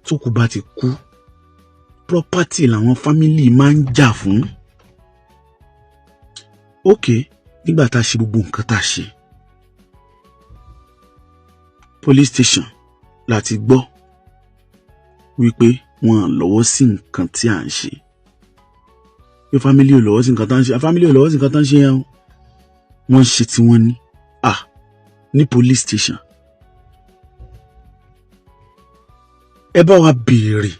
Tókù bá ti kú, property làwọn family máa ń jà fún. Ok, nígbà tá a ṣe gbogbo nǹkan tá a ṣe, police station láti gbọ́ wípé wọn lọ́wọ́ sí nǹkan tí à ń ṣe, pé family ò lọ́wọ́ sí nǹkan tá à ń ṣe, family ò lọ́wọ́ sí nǹkan tá à ń ṣe yẹn o, wọ́n ń ṣe tí wọ́n ní ní police station. Ẹ bá wa béèrè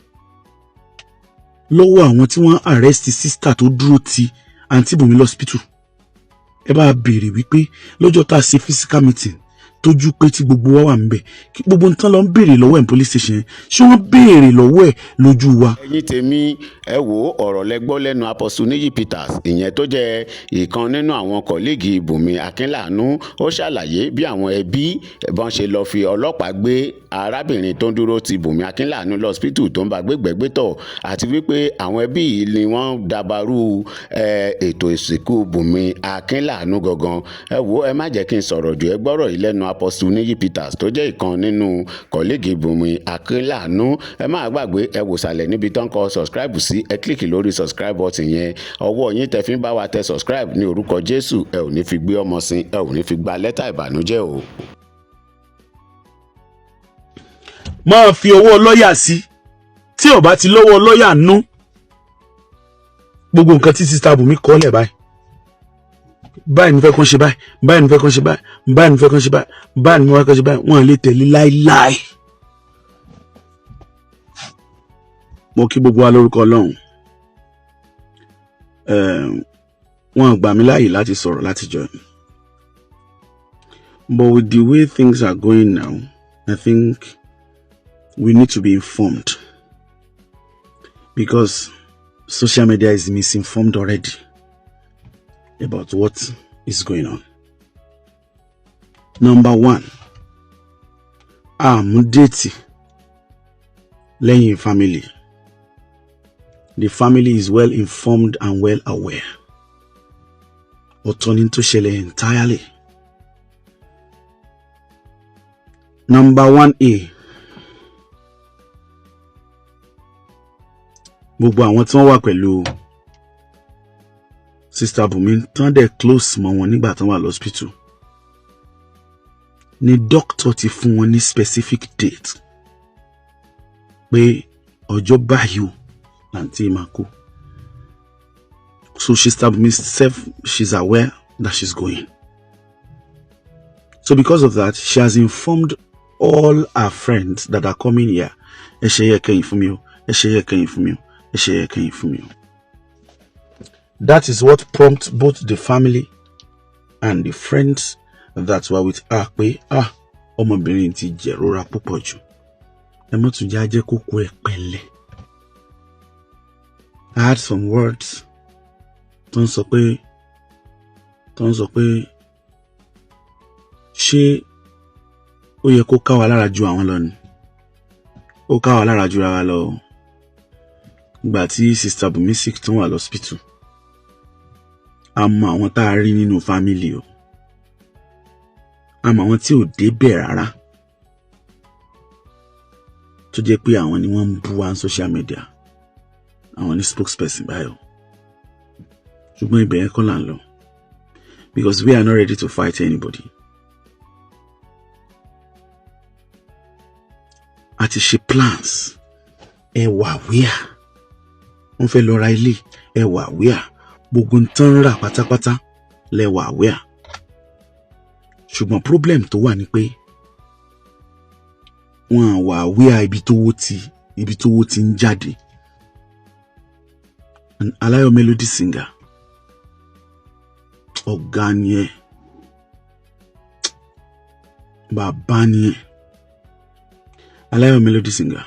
lọ́wọ́ àwọn tí wọ́n arrest sister tó dúró ti àǹtí Bùnmi lọ́sípítù. Ẹ bá wa béèrè wípé lọ́jọ́ tá a ṣe physical meeting, tójú pé tí gbogbo wa wà ń bẹ̀, kí gbogbo nǹkan lọ ń béèrè lọ́wọ́ ẹ̀ ní police station, ṣé wọ́n béèrè lọ́wọ́ ẹ̀ lójú wa? Ẹ̀yin tèmi, ẹ wo ọ̀rọ̀ lẹ gbọ́ lẹ́nu Apostle Níyì Peters, ìyẹn tó jẹ́ ìkan nínú àwọn colleague Bùnmi Akínláàánú. Ó ṣàlàyé bí àwọn ẹbí bọ́n ṣe lọ́ọ́ fi ọlọ́pàá gbé arábìnrin tó ń dúró ti Bùnmi Akínláàánú lọ́sípítù, tó ń bá gbégbẹ́gbẹ́tọ̀, àti wípé àwọn ẹbí yìí ni wọ́n dabarú ètò ìsìnkú Bùnmi Akínláàánú gangan. Ẹ wo, ẹ má jẹ́ kí n sọ̀rọ̀ jù, ẹ gbọ́rọ̀ yìí lẹ́nu Apostle Níyì Peters, tó jẹ́ ìkan nínú colleague Bùnmi Akínláàánú. Ẹ má gbàgbé, ẹ wò sàlẹ̀ níbi tó ń kọ subscribe sí, ẹ click lórí subscribe button yẹn. Ọwọ́ yín tẹ fi ń bá wa tẹ subscribe, ní orúkọ Jésù, ẹ ò ní fi gbé ọmọ sin, ẹ ò ní fi gba lẹ́tà ìbànújẹ́ o. Máa fi ọwọ́ lọ́ọ̀yà sí tí ó bá ti lọ́wọ́ lọ́ọ̀yà nú. Gbogbo nǹkan tí sister Bùnmi kọ́ lẹ̀ báyìí báyìí ní fẹ́ kàn ṣe báyìí báyìí, ní fẹ́ kàn ṣe báyìí báyìí, ní fẹ́ kàn ṣe báyìí báyìí, ní fẹ́ kàn ṣe báyìí, wọ́n lè tẹ̀lé láíláí. Mo kí gbogbo wa lórúkọ Ọlọ́run. Wọ́n gbà mí láàyè láti sọ̀rọ̀ láti join, but with the way things are going now, I think we need to be informed, because social media is misinformed already about what is going on. Number one, àmú date lẹ́yìn family. The family is well informed and well aware. Ọ̀tọ̀ ni tó ṣẹlẹ̀ entirely. Number one A. Gbogbo àwọn tí wọ́n wà pẹ̀lú Sister Bùnmi tán dẹ̀ close mọ́ wọn nígbà tán wà lọ́sípítù ni doctor ti fún wọn ní specific date pé ọjọ́ báyìí o làǹtí máa kú. So Sister Bùnmi self, she's aware that she's going. So because of that, she has informed all her friends that are coming here. Ẹ ṣe yẹ kẹ́yìn fún mi o, ẹ ṣe yẹ kẹ́yìn fún mi o, ẹ ṣe yẹ kẹ́yìn fún mi o. That is what prompts both the family and the friends that were with her pé, ah, ọmọbìnrin ti jẹ̀rora púpọ̀ jù, ẹ mọ́ tún jẹ́ ajẹ́ kókó ẹ pẹ̀lẹ́. I had some words tó ń sọ pé ṣé ó yẹ kó ká wa lára ju àwọn lọ ni? Ó ká wa lára ju ara lọ. Ìgbà tí Sister Bùnmi sick tó wà lọ́sípítù, a mọ àwọn tá a rí nínú family o, a mọ àwọn tí ò débẹ̀ rárá, tó jẹ́ pé àwọn ni wọ́n ń bú wa ní social media, àwọn ní spokesperson báyọ̀. Ṣùgbọ́n ibẹ̀ yẹn kọ́ là ń lọ, because we are not ready to fight anybody. A ti ṣe plans, ẹ wà wíà, wọ́n fẹ́ lọ ra ilé, ẹ wà wíà, gbogbo nǹkan rà pátápátá lẹ wà wíà. Ṣùgbọ́n problem tó wà ní pé wọ́n wà wíà ibi tówó ti ń jáde. An Aláyọ̀ Melody singer, ọ̀gá ni ẹ, bàbá ni ẹ. Aláyọ̀ Melody singer,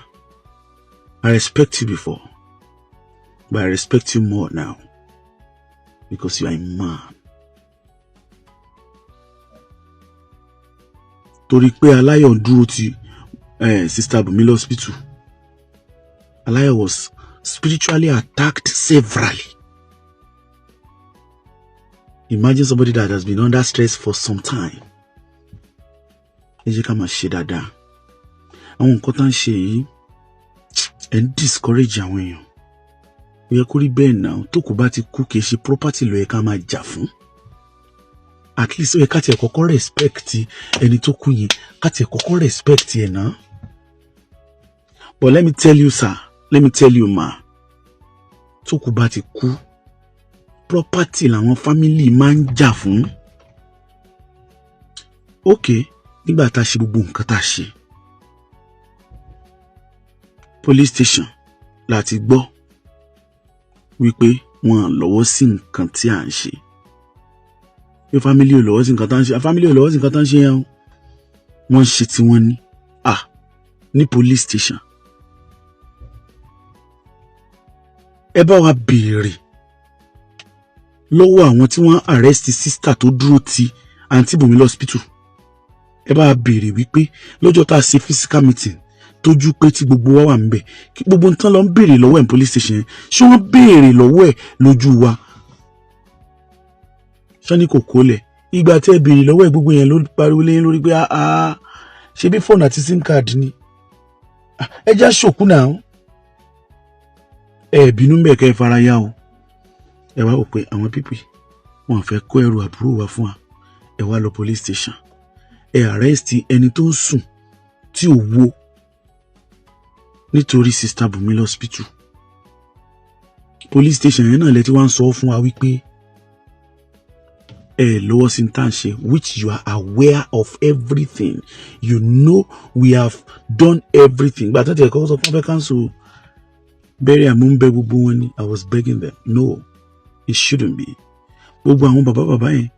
I respect you before, but I respect you more now because you are a man. Torí pé Aláyọ̀ dúró ti Sister Bùnmi lọ́sípítù, Aláyọ̀ was spiritually attacked severally. Imagine somebody that has been under stress for some time. Ẹ jẹ́ ká máa ṣe dáadáa. Àwọn nǹkan tá ń ṣe yìí, Ẹ ń discourage àwọn èèyàn. Ó yẹ kó rí bẹ́ẹ̀ náà. Tó kù bá ti kú, kì í ṣe property ló yẹ ká máa jà fún. At least, ó yẹ ká tiẹ̀ kọ́kọ́ respect ẹni tó kú yẹn, ká tiẹ̀ kọ́kọ́ respect ẹ̀ náà. But let me tell you, sir, let me tell you, ma, tó kù bá ti kú, property làwọn family máa ń jà fún. Ok, nígbà tá a ṣe gbogbo nǹkan tá a ṣe, police station láti gbọ́ wípé wọn lọ́wọ́ sí nǹkan tí à ń ṣe, pé family ò lọ́wọ́ sí nǹkan tá à ń ṣe. Family ò lọ́wọ́ sí nǹkan tá à ń ṣe yẹn o, wọ́n ń ṣe tí wọ́n ní ah ní police station. Ẹ bá wa béèrè lọ́wọ́ àwọn tí wọ́n arrest sister tó dúró ti àǹtí Bùnmi lọ́sípítù. Ẹ bá wa béèrè wípé lọ́jọ́ tá a ṣe physical meeting, tójú pé tí gbogbo wa wà ń bẹ̀, kí gbogbo nǹkan lọ ń béèrè lọ́wọ́ ẹ̀ ní police station yẹn, ṣé wọ́n béèrè lọ́wọ́ ẹ̀ lójú wa? Ṣé ní kò kólẹ̀? Ìgbà tí ẹ béèrè lọ́wọ́ ẹ̀, gbogbo yẹn ló pariwo léyìn lórí pé, ah, ṣe bí fóònù àti SIM card ni, ẹ já ṣòkú náà. Ẹ bínú bẹ́ẹ̀, kẹ́ ẹ fara ya o. Ẹ wá wò pé àwọn people wọn fẹ́ kó ẹrù àbúrò wa fún wa. Ẹ wá lọ police station, ẹ arrest ẹni tó ń sùn tí ò wo nítorí sister Bùnmi lọ́sípítù. Police station yẹn náà lẹ tí wọ́n ń sọ fún wa wípé ẹ lọ́wọ́ sí tá à ń ṣe, which you are aware of everything. You know we have done everything. Gbàtà tí ẹ kọ́kọ́ sọ fún fẹ́ cancel burial, mú ń bẹ gbogbo wọn ni. I was begging them, no, it shouldn't be. Gbogbo àwọn bàbá bàbá yẹn,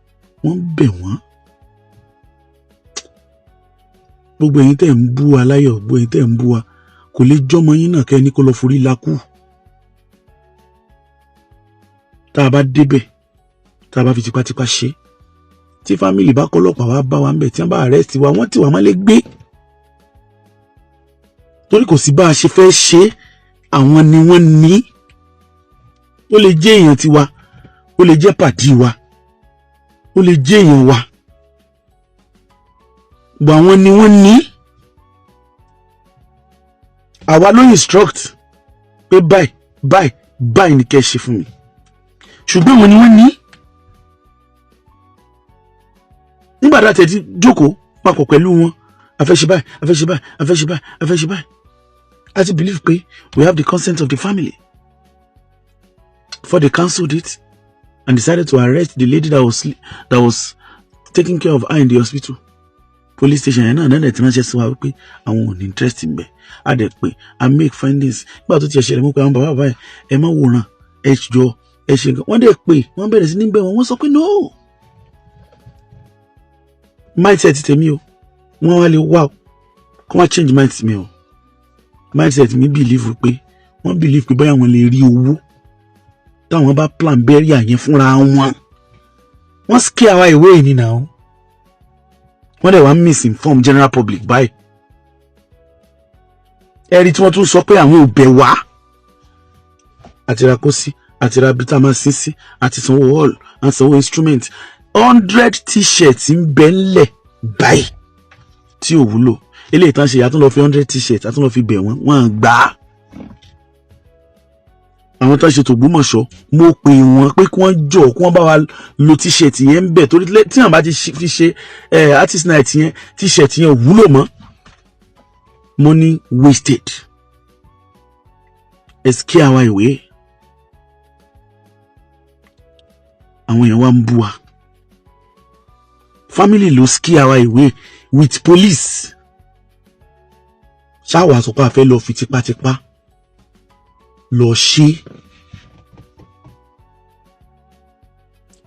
wọ́n bẹ̀ wọ́n. Gbogbo ẹ̀yin tẹ́ ń bú wa láyọ̀, gbogbo ẹ̀yin tẹ́ ń bú wa, kò lè jọ́mọ yín náà kẹ́ ẹ ní kó lọ forí lakú. Tá a bá débẹ̀, tá a bá fi tipátipá ṣe, tí family bá kọ́lọ́pàá wá bá wa ń bẹ̀, tí wọ́n bá arrest wa, wọ́n tì wá mọ́lé gbé, torí kò sí bá a ṣe fẹ́ ṣe. Àwọn ni wọ́n ní. Ó lè jẹ́ èèyàn tiwa, ó lè jẹ́ pàdí wa, ó lè jẹ́ èèyàn wa, bọ̀ àwọn ni wọ́n ní. Àwa ló instruct pé báyìí báyìí báyìí ni kẹ́ ẹ ṣe fún mi, ṣùgbọ́n àwọn ni wọ́n ní. Nígbà tá a tẹ̀ ti jókòó papọ̀ pẹ̀lú wọn, a fẹ́ ṣe báyìí, a fẹ́ ṣe báyìí, a fẹ́ ṣe báyìí, a fẹ́ ṣe báyìí, a ti believe pé we have the consent of the family before they cancelled it and decided to arrest the lady that was taking care of her in the hospital. Police station yẹn náà náà ti ránṣẹ́ sí wa wípé àwọn ò ní interest ń bẹ̀. A dẹ̀ pé a make findings. Nígbà tó ti ẹ̀ ṣẹlẹ̀, mú pé àwọn bàbá bàbá yẹn, ẹ má wòran, ẹ jọ, ẹ ṣe nǹkan. Wọ́n dẹ̀ pé wọ́n bẹ̀rẹ̀ sí ní bẹ̀ wọ́n. Wọ́n sọ pé no. Mindset tèmi o, wọ́n wá lè wá o, kó wá change mindset mi o. Mindset mi believe pé wọ́n believe pé bóyá wọ́n lè rí owó táwọn bá plan burial yẹn fúnra wọn. Wọ́n scare àwa ìwé yìí nìyà o. Wọ́n dẹ̀ wá misinform general public báyìí. Ẹ̀rí tí wọ́n tún sọ pé àwọn ò bẹ̀ wá, àti ra kósí, àti ra bí tá a máa sin sí, àti sanwó hall, àti sanwó instrument. 100 T-shirt ń bẹ ńlẹ̀ báyìí tí ò wúlò. Eléyìí tán ṣe, àtún lọ fi 100 T-shirt, àtún lọ fi bẹ̀ wọ́n, wọ́n gbà á. Àwọn tó ń ṣe tògbómọ̀ṣọ́, mo pè wọ́n pé kí wọ́n jọ, kí wọ́n bá wa lo T-shirt yẹn ń bẹ̀, torí tí wọ́n bá ti fi ṣe artist night yẹn, T-shirt yẹn ò wúlò mọ́. Money wasted. Ẹ scare àwa ìwé. Àwọn èèyàn wa ń bú wa. Family ló scare àwa ìwé with police. Ṣáwa sọ pé a fẹ́ lọ fi tipátipá lọ ṣe.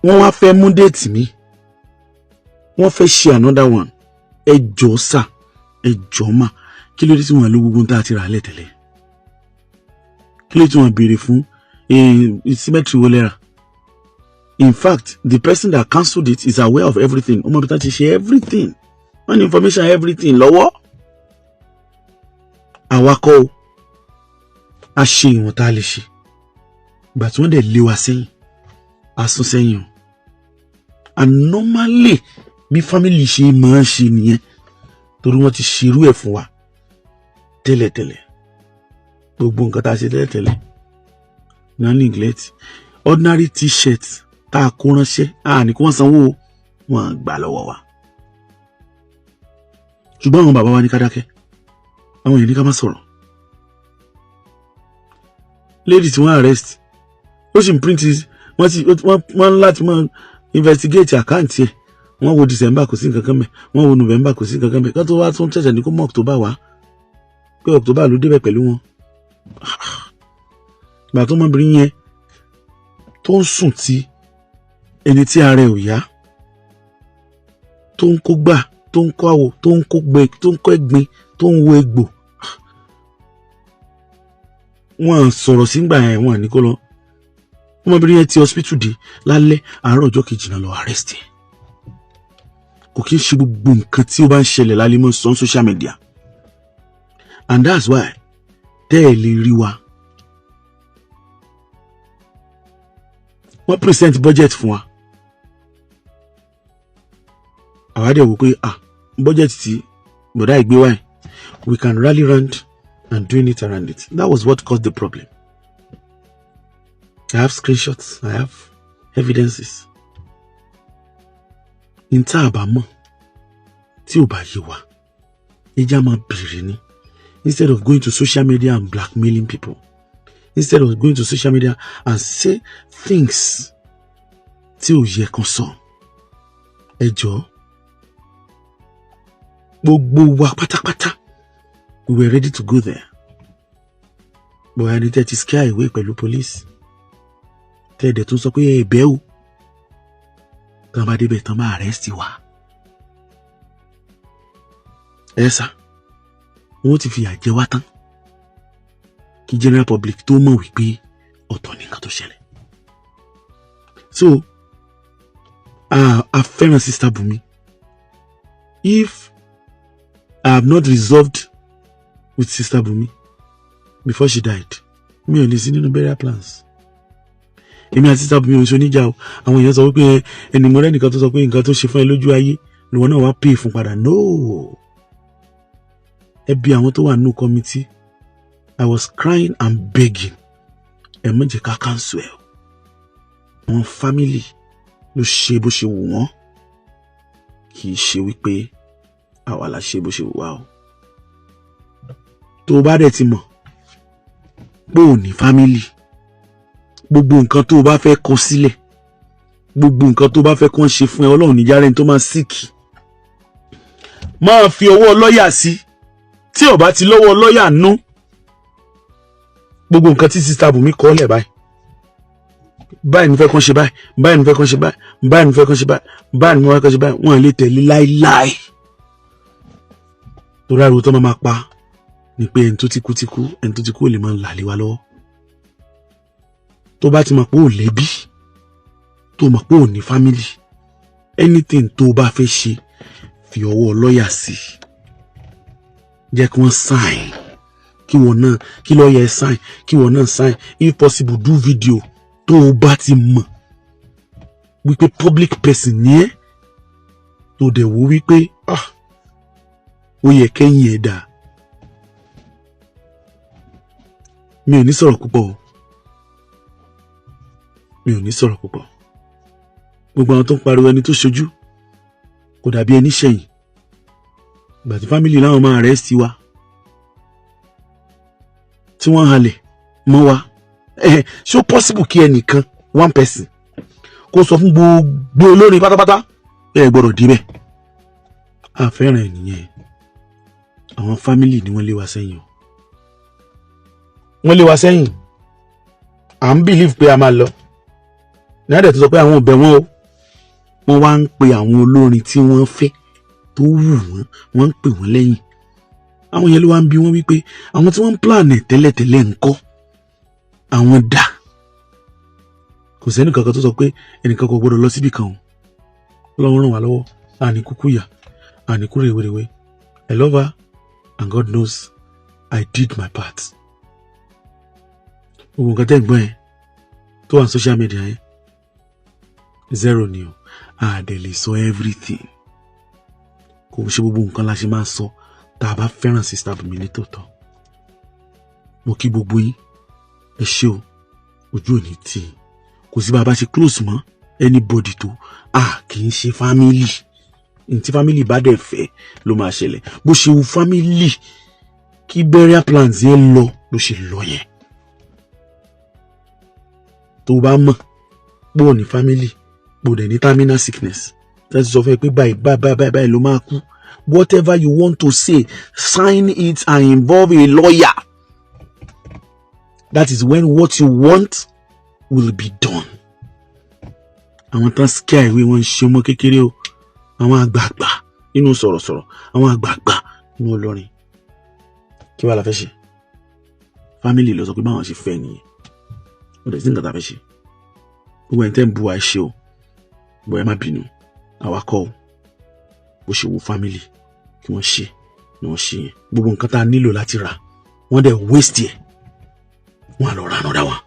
Wọ́n wá fẹ́ mú date mi, wọ́n fẹ́ ṣe another one. Ẹ jọ̀ọ́ sà, ẹ jọ̀ọ́ mà, kí ló dé tí wọ́n lo gbogbo ohun tá a ti rà á lẹ̀ tẹ́lẹ̀? Kí ló dé tí wọ́n béèrè fún cemetery wo lẹ́ra? In fact, the person that cancelled it is aware of everything. Ọmọ ibi tá ti ṣe everything, wọ́n ní information everything lọ́wọ́. Àwa kọ́ o, a ṣe ìwọ̀n tá a lè ṣe. Ìgbà tí wọ́n dẹ̀ lé wa sẹ́yìn, a sún sẹ́yìn o. And normally, bí family ṣe máa ń ṣe nìyẹn, torí wọ́n ti ṣerú ẹ̀ fún wa tẹ́lẹ̀tẹ́lẹ̀. Gbogbo nǹkan tá a ṣe tẹ́lẹ̀tẹ́lẹ̀ náà neglect. Ordinary T-shirt tá a kó ránṣẹ́, a ní kí wọ́n sanwó, wọn gbà lọ́wọ́ wa. Ṣùgbọ́n àwọn bàbá wa ní ká dákẹ́, àwọn èèyàn ní ká má sọ̀rọ̀. Lady tí wọ́n arrest, ó sì ń print. Wọ́n ti wọ́n láti máa investigate account ẹ̀. Wọ́n wo December, kò sí nǹkan kan mẹ́. Wọ́n wo November, kò sí nǹkan kan mẹ́. Kí wọ́n tó wá tún ṣẹ̀ṣẹ̀ ní kó mọ́ October wá, pé October ló débẹ̀ pẹ̀lú wọn. Ìgbà tó ọmọbìnrin yẹn tó ń sùn tí ẹni tí ara ẹ̀ ò yá, tó ń kó gbà, tó ń kó àwò, tó ń kó gbẹ, tó ń kó ẹ̀gbin, tó ń wo egbò, wọ́n sọ̀rọ̀ sígbà yẹn, wọ́n ní kó lọ. Ọmọbìnrin yẹn ti hospital dé lálẹ́ àárọ̀ ọjọ́ kejì náà lọ arrest ẹ̀. Kò kí ń ṣe gbogbo nǹkan tí ó bá ń ṣẹlẹ̀ lálẹ́ mọ́ sọ social media, and that's why tẹ́ ẹ̀ lè rí wa. Wọ́n present budget fún wa, àwa dẹ̀ wò pé, ah, budget tí bọ̀dá ìgbé wáyé, we can rally round and doing it around it. That was what caused the problem. I have screenshots, I have evidences. N tá a bá mọ̀ tí ò bá yé wa, ẹja máa bèrè ni, instead of going to social media and blackmailing people, instead of going to social media and say things tí ò yẹ kan sọ. Ẹ jọ̀ọ́, gbogbo wa pátápátá, we were ready to go there, but ẹni tẹ́ ti scare away pẹ̀lú police, tẹ́ ẹ̀ dẹ̀ tún sọ pé ẹ bẹ́ o, tán bá débẹ̀, tán bá arrest wa, ẹ sá, wọ́n ti fìyà jẹ wá tán kí general public tó mọ̀ wípé ọ̀tọ̀ ní nǹkan tó ṣẹlẹ̀. So a fẹ́ràn Sister Bùnmi. If I have not resolved with Sister Bùnmi before she died, mi ò lè sí nínú burial plans. Èmi àti Sister Bùnmi ò ń ṣe oníjà o. Àwọn èèyàn sọ wípé ẹnì mọ́rẹ́ nìkan tó sọ pé nǹkan tó ṣe fún ẹ lójú ayé lùwọ́n náà wá pay fún padà. No, ẹ bi àwọn tó wà nínú committee. I was crying and begging, ẹ má jẹ́ ká cancel ẹ o. Àwọn family ló ṣe bó ṣe wù wọ́n, kì í ṣe wípé àwa la ṣe bó ṣe wù wá o. Tó o bá dẹ̀ ti mọ̀ pé ò ní family, gbogbo nǹkan tó o bá fẹ́ kọ sílẹ̀, gbogbo nǹkan tó o bá fẹ́ kàn ṣe fún ẹ, Ọlọ́run níjà rẹ̀ tó máa sick, máa fi ọwọ́ lọ́ọ̀yà sí. Tí o bá ti lọ́wọ́ lọ́ọ̀yà nú, gbogbo nǹkan tí Sister Bùnmi kọ́ lẹ̀, báyìí báyìí ní fẹ́ kàn ṣe báyìí, báyìí ní fẹ́ kàn ṣe báyìí, báyìí ní fẹ́ kàn ṣe báyìí, báyìí ní fẹ́ kàn ṣe báyìí, wọ́n lè tẹ̀lé láíláí, torí ariwo tó máa pa ni pé ẹni tó ti kú ti kú, ẹni tó ti kú ò lè máa là lé wa lọ́wọ́. Tó bá ti mọ̀ pé ò lẹ́bí, tó mọ̀ pé ò ní family, anything tó bá fẹ́ ṣe, fi ọwọ́ lọ́ọ̀yà sí, jẹ́ kí wọ́n sign, kí wọ́n náà, kí lọ́ọ̀yà ẹ̀ sign, kí wọ́n náà sign. If possible, do video. Tó o bá ti mọ̀ wípé public person ni ẹ́, tó dẹ̀ wò wípé, ah, ó yẹ kẹ́yìn ẹ̀ dáa. Mi ò ní sọ̀rọ̀ púpọ̀ o, mi ò ní sọ̀rọ̀ púpọ̀. Gbogbo àwọn tó ń pariwo ẹni tó ṣojú kò dàbí ẹni ṣẹ̀yìn. Ìgbà tí family láwọn máa arrest wa, tí wọ́n halẹ̀ mọ́ wa, ṣé ó possible kí ẹnìkan, one person, kó sọ fún gbogbo olórin pátápátá ẹ gbọ́dọ̀ débẹ̀? Àfẹ́ràn ẹ̀ nìyẹn. Àwọn family ni wọ́n lé wa sẹ́yìn o, wọ́n lé wa sẹ́yìn. À ń believe pé a máa lọ ní àdẹ̀ tó sọ pé àwọn ò bẹ̀ wọ́n o. Wọ́n wá ń pe àwọn olórin tí wọ́n fẹ́, tó wù wọ́n, wọ́n ń pè wọ́n lẹ́yìn. Àwọn yẹn ló wá ń bi wọ́n wípé àwọn tí wọ́n ń plan ẹ̀ tẹ́lẹ̀tẹ́lẹ̀ ń kọ́, àwọn dà? Kò sẹ́ni kankan tó sọ pé ẹnìkan kò gbọdọ̀ lọ síbì kan o. Ọlọ́run ràn wá lọ́wọ́, àní kúkú yà, àní kú rèwerèwe. I love her and God knows I did my part. Gbogbo nǹkan tẹ́ ń gbọ́ yẹn tó wà ní social media yẹn, zero ni o. A dẹ̀ lè sọ everything. Kò ṣe gbogbo nǹkan la ṣe máa sọ. Tá a bá fẹ́ràn Sister Bùnmi ní tòótọ́, Mo kí gbogbo yín, ẹ ṣé o, ojú ò ní tì í. Kò sí bá a bá ṣe close mọ́ anybody tó a kì í ṣe family. Ntí family bá dẹ̀ fẹ́ ló máa ṣẹlẹ̀. Bó ṣe wù family kí burial plans yẹn lọ ló ṣe lọ yẹn. Tó o bá mọ̀ pé ò ní family, pé o dẹ̀ ní terminal sickness, tẹ́sí sọ fún ẹ pé báyìí báyìí báyìí báyìí ló máa kú, whatever you want to say, sign it and involve a lawyer. That is when what you want will be done. Àwọn tán scare ìwé wọn ń ṣe ọmọ kékeré o. Àwọn àgbààgbà nínú sọ̀rọ̀sọ̀rọ̀, àwọn àgbààgbà nínú olórin, kí wàá la fẹ́ ṣe? Family ló sọ pé báwọn ṣe fẹ́ nìyẹn. Ó dẹ̀ sí nǹkan tá a fẹ́ ṣe. Gbogbo ẹni tẹ́ ń bu wa, ṣe o bọ́, ẹ má bínú, àwa kọ́ o. Bó ṣe wù family kí wọ́n ṣe ni wọ́n ṣe yẹn. Gbogbo nǹkan tá a nílò láti rà, wọ́n dẹ̀ waste ẹ̀, wọ́n á lọ ra another one.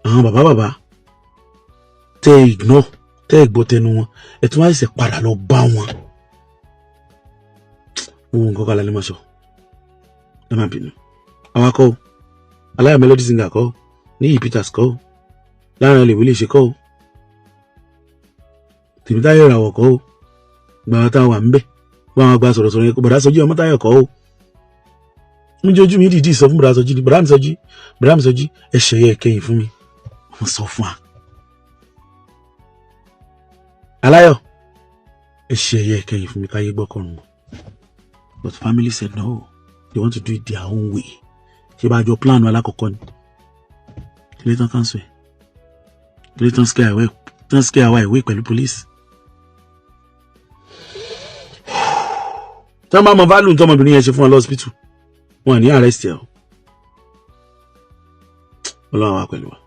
Àwọn bàbá bàbá tẹ́ ẹ ignore, tẹ́ ẹ gbọ́ tẹnu wọn, ẹ tún wá ṣẹ̀ṣẹ̀ padà lọ bá wọn. Gbogbo nǹkan kan lálẹ́ máa sọ, ẹ má bínú, àwa kọ́ o. Aláyọ̀ Melody Singer kọ́ o, Níyì Peters kọ́ o, Láàrin Lèwe lè ṣe kọ́ o, Tèmítáyọ̀ Ìràwọ̀ kọ́ o. Gbàgbà tá a wà ń bẹ̀, wọ́n àwọn àgbà sọ̀rọ̀sọ̀rọ̀ yẹn, bọ̀dá Sọjí Ọmọ́táyọ̀ kọ́ o. Níjẹ́ ojú mi dìídì sọ fún bọ̀dá Sọjí ni, bọ̀dá mi Sọjí, bọ̀dá mi Sọjí, ẹ ṣẹ̀yẹ ẹ̀kẹyìn fún mi. Wọ́n sọ fún wa. Aláyọ̀, ẹ ṣẹ̀yẹ ẹ̀kẹyìn fún mi káyé gbọ́kọ̀rùn mọ́. But family said no, they want to do it their own way. Ṣé bá a jọ plan alákọ̀ọ́kọ́ ni? Kí ló tán cancel ẹ̀? Kí ló tán scare away, tán scare away ìwé pẹ̀lú police? Tí wọ́n bá mọ value tọmọbìnrin yẹn ṣe fún ọ lọ́sibítù, wọn ní arrest ẹ o. Ọlọ́run wà pẹ̀lú wa.